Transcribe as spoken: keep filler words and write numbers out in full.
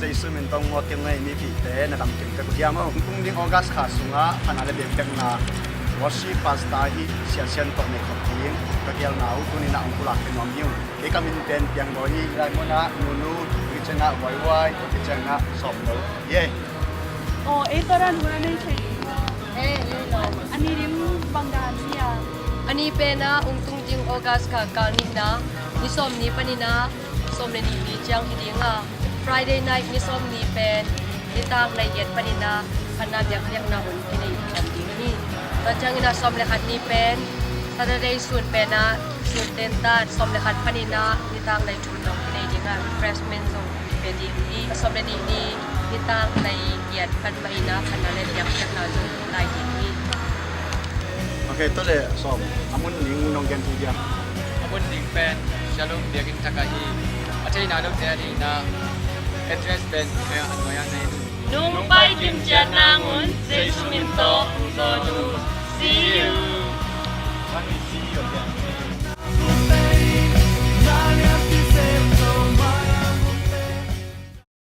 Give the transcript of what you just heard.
Jesu min tawh mawk keng ngei mipite na dam keng pek uh hiam? Hong tung ding August kha sungah phatna le biakpiakna worship pastor hi Sia Sian tawh nei khop ding ka gelna uh tuni-in ah hong pulak kei nuam hi ung. Kei ka min pen Piang Bawi hi. Lai munah Nunu, kiciangah Waiwai, kiciangah Sawm Lo. Ye. Aw, ei tawh dan hun a nei thei ding maw? Eh, ei lo. A ni ding bang dan hi a? A ni pen ah hong tung ding August kha kal nihna ni sawm ni panin ah sawm le nih ni ciang hi ding a, Friday night ni sawm ni pen nitak nai giat panin ah phatna biakpiakna hun kinei khawm ding hi. Tua ciangin ah sawm le khat ni pen Saturday sun pen ah sun ten tan sawm le khat panin ah nitak nai thum dong kinei ding a, refreshment zong pe ding hi. Sawm le nih ni nitak nai giat pan mah in ah phatna le biakpiakna zong lai ding hi. Ok, tua le Sawm, a mun ding nong gen thei diam? A mun ding pen Shalom Biakinn Thak ahi. A theihna lote adingin ah address pen a nuai-ah na en un. Nungpai Kim Ciat Nangun, J